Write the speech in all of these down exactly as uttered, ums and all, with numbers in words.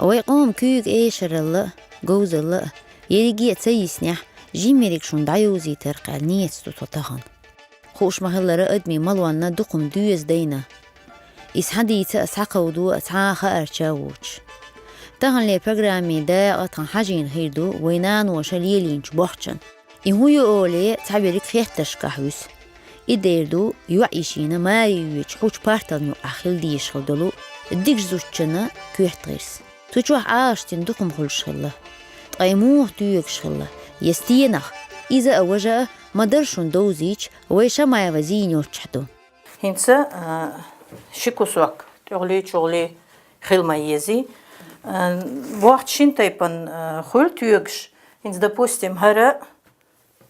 Вай къоман куьйга эшаралла а, говзалла а, ерриге а ца йиснехь, жиммерг шуна дӀайовзийтарх аьлла, нийса ду тхо тахана. Хууш ма-хиллара, адамийн малонна дукха-м доьза дайна. Иза схьадийца а, схьакховдо а цхьа а хаарча а воцуш. Таханлера программин дакъа тхан хьажийна хир ду вайн наноша лелийначу бохчанна. И хӀун ю олий, цхьаберриг хеттаршкахь вуьсу. И дер ду, йоӀ йишина маре йоьдучу хьучу партална юкъахь хила дезаш хила долу дикачу зудчунна коьрта гӀирс. Цу чохь Ӏалашдина дукха-м хуьлуш хилла. Ткъа и муха тоьгуш хилла, я стенах, иза а, важа а ма-дарра шуна довзийча, вай Шамаева Зина йоцчохь ду. ХӀинца, а, ши кусок тӀехули, чухули хила ма езий. А, бохча шина тайпана, а, хуьлу тоьгуш. ХӀинца, допустим, хӀара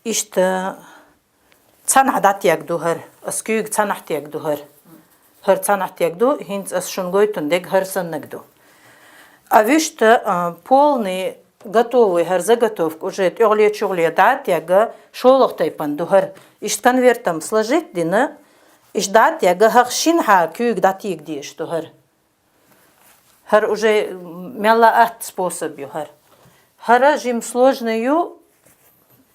иштта цхьанхьа дӀатег ду хӀара. Ас куьйга цхьанхьа тег ду хӀара. ХӀара цхьанхьа тег ду, хӀинца ас шуна гойтун дег хӀара саннаг ду. А вуьшта, а, полный готовый хӀара заготовка уже тӀехули, чухули дӀатегга, шолгӀа тайпана ду хӀара. Иштта конвертом сложить дина, иштта дӀатегга, хӀокху шинхьа куьйга дӀатийга дезаш ду хӀара. ХӀара уже мелла атта способ ю хӀара. ХӀара жима сложный ю,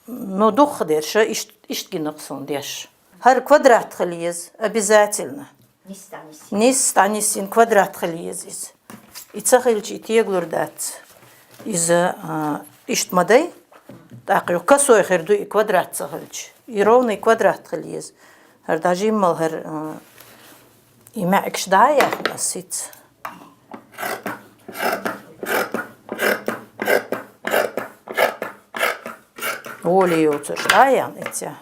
но дукхахдерш а ишт-, иштта гина-кх суна деш. ХӀара квадрат хила еза, обязательно. Нисса дӀанисйина. Нисса дӀанисйина квадрат хила еза иза. И ца хилча, и тегалур дац. Иза, а, иштта ма дай. ТӀаккха юха косой хир ду и квадрат ца хилча. И ровный квадрат хила еза. ХӀара дӀажиммал хӀара, а, и маьӀигаш дӀа а яьхна ас хӀинца. Воли йоцурш дӀа а яьхна эццехь.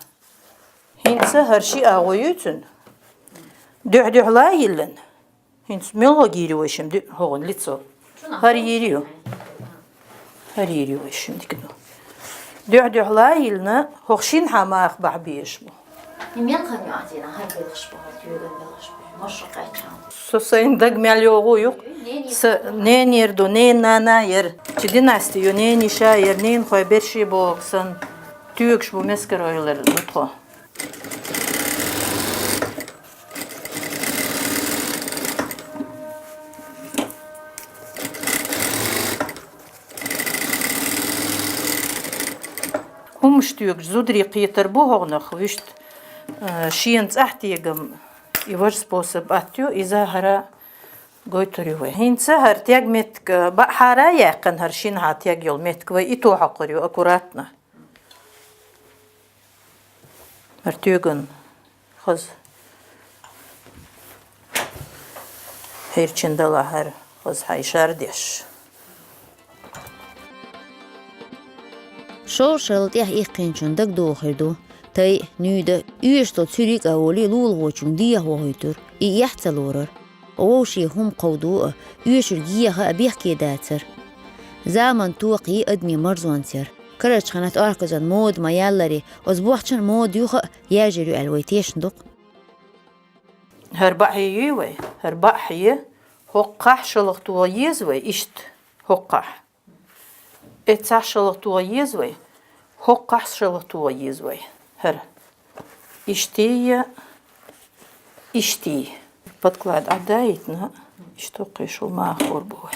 ХӀинца хӀара ши агӀо ю цуьнан. Дуьхь-дуьхьал а йиллина. ХӀинца мел гӀо гийр ю вай шимма ду-, хӀогӀун лицо. ХӀара йийр ю. ХӀара йийр ю вай шимма дика ду. Дуьхь-дуьхьал а йиллина, хӀокху шинхьа маха бахьа безаш бу. И мел хан ю ахьа дийна, хӀара белхаш бу, хӀара тюган белхаш бу, маша кхаьчна. Со сайна даг мел йогӀу юкъ. Нени. Са ненера ду, ненан нана яра. Чи династи ю, нени ша яра, ненахой берши боху санна. Туьйгаш бу мескаройлар ду тхо. ХӀумаш туьйгаш зударий кхетар бу хӀогӀунах вуьшта, э, шена цӀахь тегам и важа способ атта ю, иза хӀара гойтур ю вай. ХӀинца хӀара тег меттиг, э, баъхьара а яьккхина хӀара шинхьа тег йолу меттиг вай и тохьакхур ю аккуратно. ХӀара тюган хаза. ХӀирчин дала хӀара хаза хьайшар деш. Шовшалла тӀехь иккхинчун дагадохур ду, тай, нуьйда, оьшуш долу цуьриг а волий лулахочун дехьа вохуьйтура, и эхь ца лорар. Вовшийн хӀума кховдо а, оьшург еха а бехке дацара. Заман токхий адамийн марзонца яра. Карарчу хенахь тӀоьхказан мода ма-ялларе, оцу бохчан мода юха а яьржар ю аьлла вай тешна ду-кх. ХӀара баъхье юй вай, хӀара баъхье хӀокхахь шалха тоха еза вай, иштта, хӀокхахь. Эццахь шалха тоха еза вай, хӀокхахь шалха тоха еза вай. ХӀара. Иштта я, иштта. Подклад Ӏаддаийтина, иштта кхешал маха хӀор бу вай.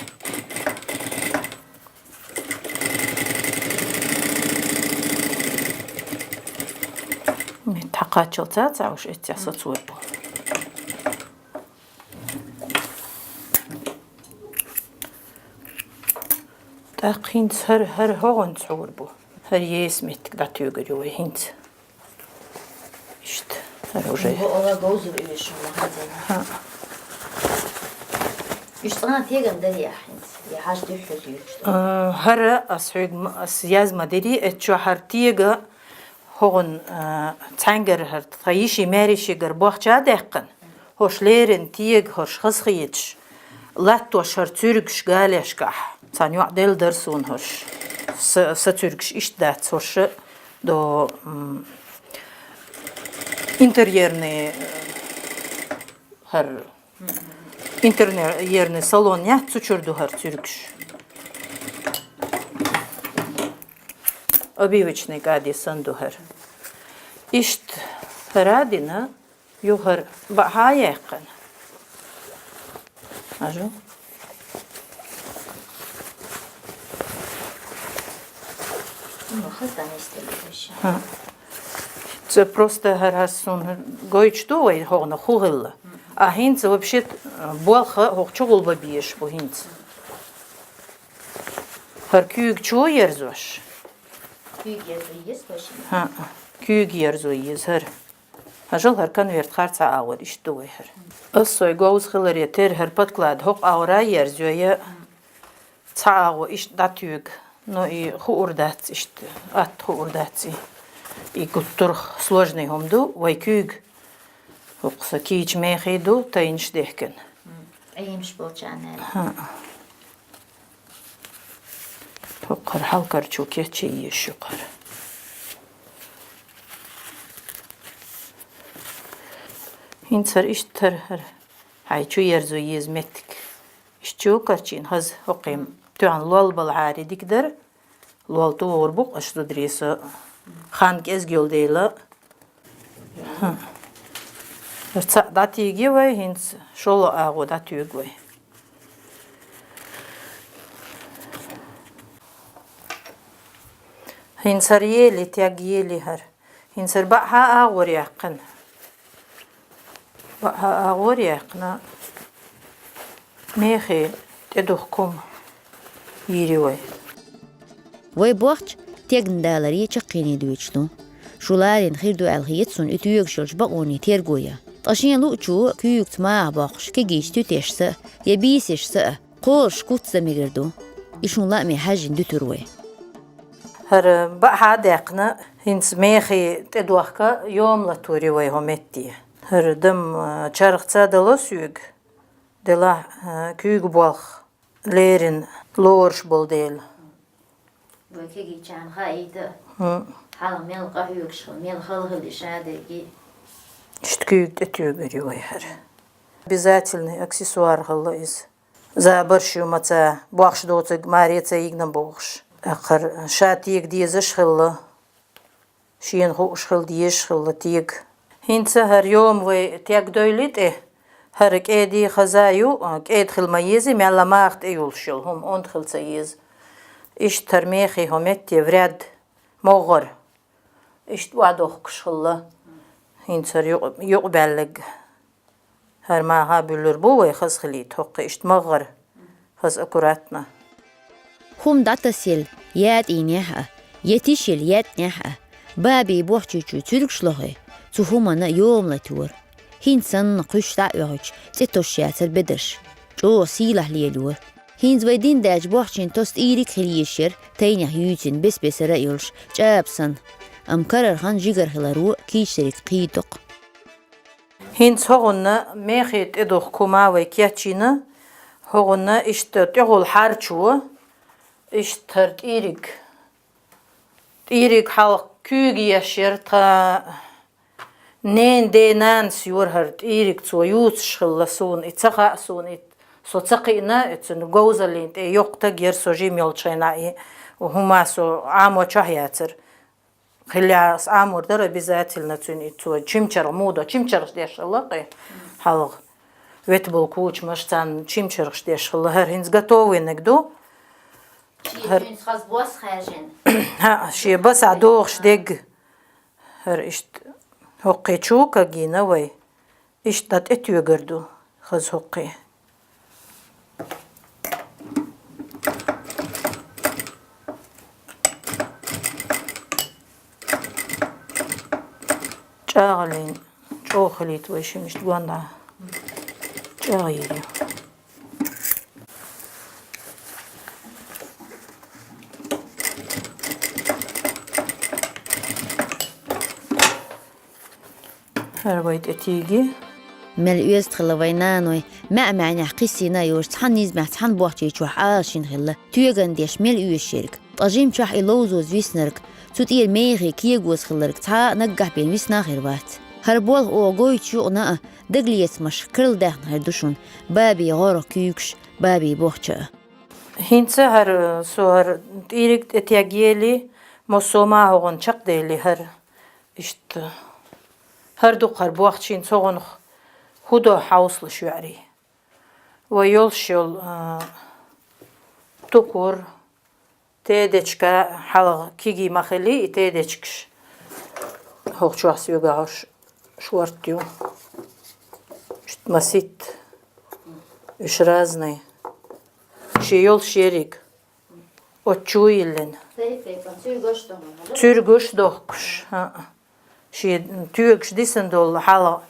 Меттахь кхаччалц а ца уьш эццехь сацор бу. ТӀаккха хӀинца хӀара, хӀара хӀогӀунца хьур бу. ХӀара еса меттиг дӀатуьйгур ю вай хӀинца. Иштта, хӀара уже. Го-, ора говзар уьш ма хьадина. ХӀаъ. Уьш цӀа тегам дарий ахь хӀинца? Я хьажа дуьхьал юьйцуш ду? А, хӀара ас хьоьга ма-, ас яз ма дирий, эццо хӀара тега хӀогӀун, а, цхьаьнгара хӀара тхан йиши маьршигара бохча а даьккхина. ХӀорш леррина тега, хӀорш хазахеташ, латтош хӀара цуьргаш галешкахь, цхьана йоӀ делла дара суна хӀорш. Са, са цуьргаш иштта дац хӀорш, до, м, интерьерный, хӀара интерьерный салон яц, цу чуьра ду хӀара цуьргаш. Обивочный кӀади санна ду хӀара. Иштта хӀара а дина, юхара баъхьа а яьккхина. Ажу. Хаза дан истеллеш. Ха. Цо просто хӀара хӀара сона гойтуш ду вай хӀокхунах хӀу хилла. А хӀинца вообще болх хӀокху чу гӀулба безаш бу хӀинца. ХӀара куьйга чу ерзош. Куьйга ерзо еза вайшинна? ХӀаъ, куьйга ерзо еза хӀара. Хьажал, хӀара конверт хӀара цхьа агӀор иштта ду вай хӀара. Ас сой говза хиларе терра хӀара подклад хӀокху агӀора ерзайой, цхьа агӀо иштта дӀатоьгу. Ну, и хуур дац иштта, атта хуур дац и. И гуттарх сложный хӀума ду, вай куьйга. ХӀокху сан кийча мехий ду, тайнаш дехкина. М, Ӏемаш болчарна аьлла. ХӀаъ. ХӀокхара хьалкарчу кечъян езаш ю хӀара. ХӀинца хӀара иштта хӀара, хӀара хьайн чу ерзо еза меттиг. Иштта чу карчийна хаза хӀокхуьнан тоьхна лол балахьара дика дара. Лол тохур бу-кх аша зударий со. Хан кӀезиг йолу дела. ХӀа. ХӀара цхьаъ дӀатийги вай, хӀинца шолгӀа агӀо дӀатоьгу вай. ХӀинца хӀара ели, тегъ ели хӀара. ХӀинца хӀара баьӀ хьа агӀор яьккхина. БаьӀ хьа агӀор яьккхина. Мехий тӀедухку хӀума йийр ю вай. Вай бохча тегна даларе чаккхене доьдуш ду. Шу ларийна хир ду аьлла хета суна и тоьгуш йолчу бакъонийн терго ян. Ткъа шен луучо куьйгаца маха боккхуш кегийчу туьтешца а, я бийсашца а кхолуш куц дан мегар ду. И шун лааме хьаьжжина дуьтур вай. ХӀара баьӀ хьа а даьккхина, хӀинца мехий тӀедохка йома латор ю вай хӀокху метте. ХӀара дам, а, чархца а дало соьга, делахь, а, куьйга болх леррина лоруш болу дела. Вай кегийчарна хаийта, хӀалха мел къахьоьгуш хилла, мел хала хилла и шадерг. Иштта куьйга тӀетоьгур ю вай хӀара. Обязательный аксессуар хилла иза. Забарш ю маца, бохкуш доцург маре ца йигна бохуш. ТӀаккха хӀара ша тега дезаш хилла. Шена хууш хила дезаш хилла тега. ХӀинца хӀара йома вай тегдойли тӀе, хӀара кӀеди хаза ю, кӀеда хила ма еза, мелла маха тӀе йолуш йолу хӀума онда хила ца еза. Иштта хӀара мехий хӀокху метте в ряд, могӀара. Иштта охьадохкуш хилла. ХӀинца хӀара юкъ-, юкъабаьлларг. ХӀара маха буьллур бу вай хаза хилийта хӀокху иштта могӀара, хаза аккуратно. ХӀума дӀатасъелла ятӀийнехь а, я тишъелла яьтӀнехь а, бабин бохчийчу цуьргаш лохий, цу хӀуманна йома латор. ХӀинца санна кхуьш дӀа а оьхуьйтуш, цӀе тосуш яцара бедарш. ЧӀогӀа сийлахь лелайора. ХӀинца вай дина даьлча бохчийн тосу тӀийриг а хила езаш яра, тайнех юьйцина бес-бесара а йолуш, чӀаба санна. Амма карара хан жигара хиларо кийча дерриг кхийдо-кх. ХӀинца хӀокхунна мехий тӀедухку хӀума вай кечйина, хӀокхунна иштта тӀехула хьарчо, иштта хӀара тӀийриг. ТӀийриг хьалха куьйга еш яра тхан ненан ден-нанас йора хӀара тӀийриг, цо юьйцуш хилла суна, и ца хаьа суна, и со ца кхиъна, и цуьнан говзаллин тӀе йоккха таг яра со жима йолчу хенахь, и хӀума со Ӏамо чохь яцара. Хиллехь ас Ӏамор дара обязательно цуьнан, и цо чимчаргӀа муха до, чимчаргӀаш деш хилла кхин хьалха. Вета болу кучамаш царна чимчаргӀаш деш хилла. ХӀара хӀинца готовийнарг ду. ХӀара цуьнца хаза бос хаьржина. ХӀаъ, шен басахь дохуш дерг. ХӀара иштта хӀокху чу кагийна вай. Иштта дӀа тӀетоьгур ду хаза хӀокху. ЧӀагӀаллин чӀогӀа хилийта вай шимашна гонда. ЧӀагӀа йийр ю. ХӀара вай тӀе тийги. Мел оьзда хилла вай наной, маьӀ-маьӀнехь кхиссийна а йолуш, цхьана низамехь цхьана бохчий чохь Ӏалашйина хилла, тоьган деш мел оьшуш ерг. Ткъа жимчохь и ловзоза виснарг, цу тӀера мехий кегоза хилларг цхьа а наггахь бен висна а хир вац. ХӀара болх оха гойтуш юкъана а, дагалецамаш карладаьхна хир ду шуна, бабин гӀоргӀа куьйгаш, бабин бохча а. ХӀинца хӀара, со хӀара тӀийриг тӀетегъели, массо а ма хӀогӀун чекхдели хӀара. Иштта. ХӀара дукха хӀара бохчийна цогӀунах хӀу до хьовсалаш веӀарий. Вай йолуш йолу, а, тукур, Тедечка хьалха киги ма хили, и тедечкаш. ХӀокху чохь соьгахь уьш шорта ю. Иштта маситта. Уьш разный. Шен йолуш ерриг. Оцу чу йиллина. Цуьргаш дохкуш. ХӀаъ. Шен тоьгаш дисина долу хьалха,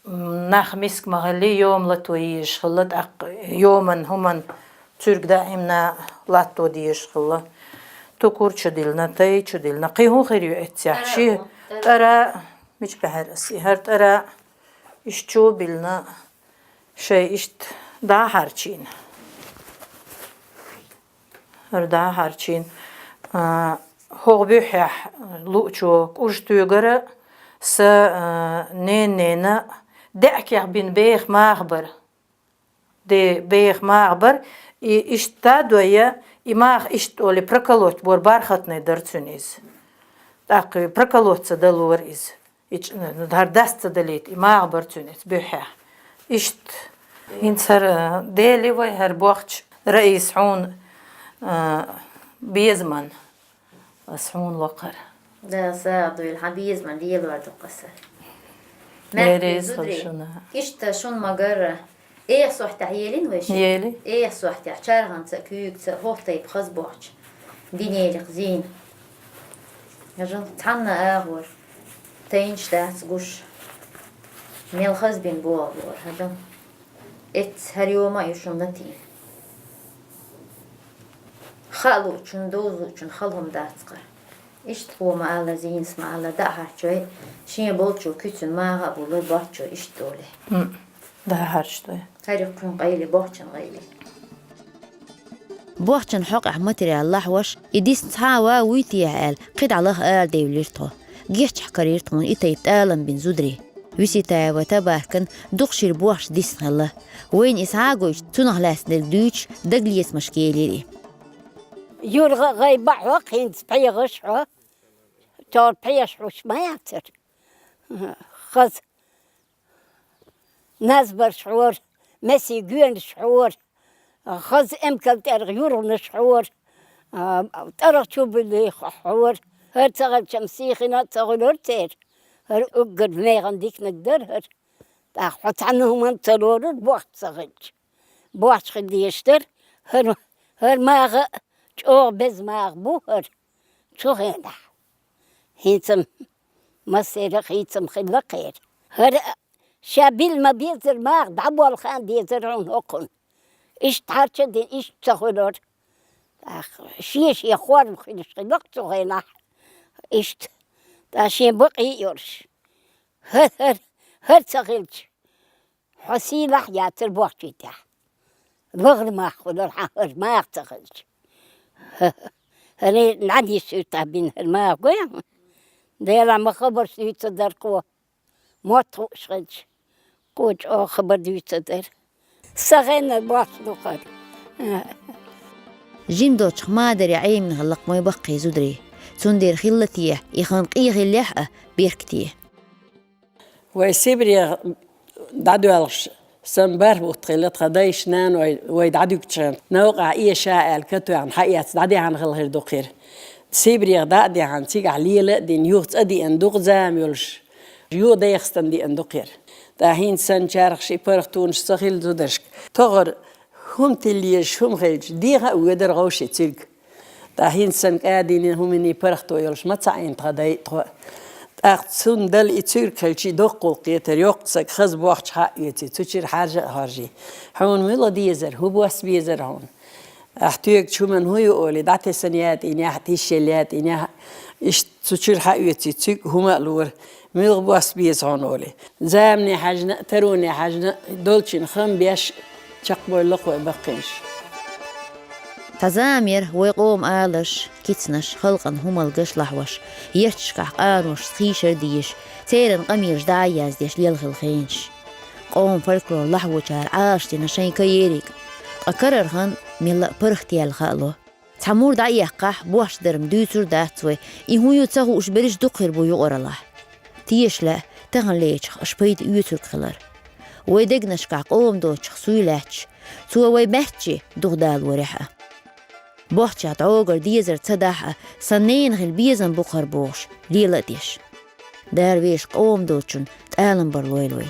м, нах миска ма хилли, йома лато езаш хилла, тӀаккха йоман хӀуманна цуьрг даимна лато дезаш хилла. Тукур чу диллина, тай чу диллина. Кхин хӀун хир ю эццехь? ТӀара, ши тӀара, тӀара, мича баьхьира ас? И хӀара тӀара, иштта чу биллина, шайн иштта дӀа а хьарчийна. ХӀара дӀа а хьарчийна. А, хӀокху буьххьехь луучо кӀуж тоьгара, сан, а, ненан нена даьӀахкех бина беха маха бара. Де, беха маха бара, и иштта дойя, и маха иштта олий проколоть бора, бархатный дара цуьнан иза. ТӀаккха проколоть ца далора иза. И чӀ-, ну, хӀара дас ца далийта, и маха бара цуьнан эца буьххьехь. Иштта. ХӀинца хӀара, Дели вай хӀара бохча, Раис, хьуна, а, безаман. Ас хьуна локхара. Да, сагӀа дуйла, хьан безаман лелор ду-кх аса. Беррис зударий, хала шуна. Иштта шуна ма-гарра. Эха сохьтехь елина вай ши? Ели. Эха сохьтехь, чарханца а, куьйгаца а, хӀокху тайпа хаза бохча. Динелих зийна. Хьажал, цхьанна агӀор. Тайнаш дац гуш. Мел хаза бина боху лора, хьажал. Эцца хӀара йома а ю шуна латийна. Хаа луучун, довза луучун хала хӀума дац-кх хӀара. Иштта хӀума ала, зийнас ма ала, даа хьарчой, шен болчо куьцун маха а булур, бохчо иштта олий. ХӀм, даа хьарчдой. Карих кхуьн къайле, бохчун къайле. Бохчун хьокъехь материал лахьош, и дисна цхьа а ван вуй техьа аьлла, кхидӀа лаха арадевлира тхо. Геччахь карийра тхуна и тайпа тӀалам бина зударий. Виситаева Табаркан дукха шира бохча дисна хилла. Вайна и схьа а гойтуш, цунах лаьцна дерг дуьйцуш, дагалецамашка елира и. Юргъа гӀай бахьо хӀинца пхьегӀаш хьо, цо пхьегӀаш хьуш ма яцара. Хаза назбарш хьора, месий гоьнаш хьора, хаза эмкал тӀергӀа юргӀанаш хьора, а, тӀаргӀа чубуллий хьора. ХӀара ца хилчам сийхина а ца хуьлура церан. ХӀара уггар механа диканиг дара хӀара. ТӀаккха хьо цхьанна хӀуманна ца лорура, бохча ца хилча. Бохча хила дезаш дара, хӀара, хӀара маха а чӀогӀа беза маха бу хӀара цу хенахь. ХӀинца-м массеран а хӀинца-м хилла кхера. ХӀара ша билла ма безара маха, дӀаболла хан дезара хьуна хӀокхунна. Иштта хьарча а дина, иштта ца хуьлура. ТӀаккха шен-шен хорма хуьлуш хилла-кх цу хенахь. Иштта. ТӀаккха шен бакъий а йолуш. ХӀара, хӀара, хӀара ца хилча, хьо сийлахь яцара бохчий тӀехь. ВахӀар маха хуьлура хьан хӀара маха ца хилча. ХӀара нӀаьдий суьртахь бина хӀара маха гой хьуна? Делахь ма хабарш дуьйцу дара кхо. Мотт хууш хилча, кхо чӀогӀа хабар дуьйцу дара. Сан хеннара бохча ду хӀара. Жима доцчух мадаре Ӏемина хилла-кх вайн баккхий зударий. Цундела хилла те, и хан къен хиллехь а, беркате. Вай Сибрех дӀадоьлхуш, сан бархӀ бутт хилла тхан дайша наной вай дӀадуьгучу хенахь, новкъахь эша аьлла, катоьхна хьаэцна дӀадаьхьна хилла хир ду-кх хӀара. Сибрех дӀа а даьхьна, цигахь лела а дина, юха цӀа а деана, дукха зама йолуш, юха дехастан деана ду-кх хӀара. ТӀаккха хӀинца санна чархаш и паргӀатонаш ца хилла зударшка. ТохӀара хӀума тилла езаш хӀума хилча, деха а воьдура вовшийн цуьнга. ТӀаккха хӀинца санна кӀадинийн хӀуманийн паргӀато йолуш ма ца Ӏийна тхан дай а, тхо а. ТӀаккха цунна дала и цуьнга хилча, доккха гӀуллакх кхетара, йоккха саг хаза бохча хьа а оьций, цу чуьра хьаржа а хоржий. Хьуна муьлха дезара, хӀун бос безара хьуна? Ахь тоьгучу хӀуманна хӀун ю олий, дӀатесна ятӀийнехь, тишъелла ятӀийнехь, иштта цу чуьра хьа а оьций, цуьнга хӀума а лора. Муьлха бос беза хьуна олий. Замане хьаьжна а, тароне хьаьжна а, долчун хам беш, чекхбевлла-кх вай баккхийнаш. Цхьа зама яра вай къоман аларш, кицанаш, халкъан хӀумалгаш лахьош, ярташкахь къаношца хийшар а дезаш, церан къамелаш дӀа а яздеш лелхина хенаш. Къоман фольклор лахьочара Ӏалашдина шайн каериг, ткъа карара хан мелла а паргӀатъяьлла хаало. Цхьа мур дӀа а яьккхахь, бохча дар-м дуьйцур дац вай, и хӀун ю ца хууш берриш дукха хир бу юкъараллехь. Теша лаьа, таханлерчух аша пайда оьцург хилар. Вай дегнашкахь къоман доцчух суй лаьтташ, цо вай баьччи духадалорехь а. Бохча дӀогар дезар ца дахь а, сан ненахила безам бу хӀара бохуш, лела а деш. Дала вешан къоман долчун тӀалам бар лойла вай.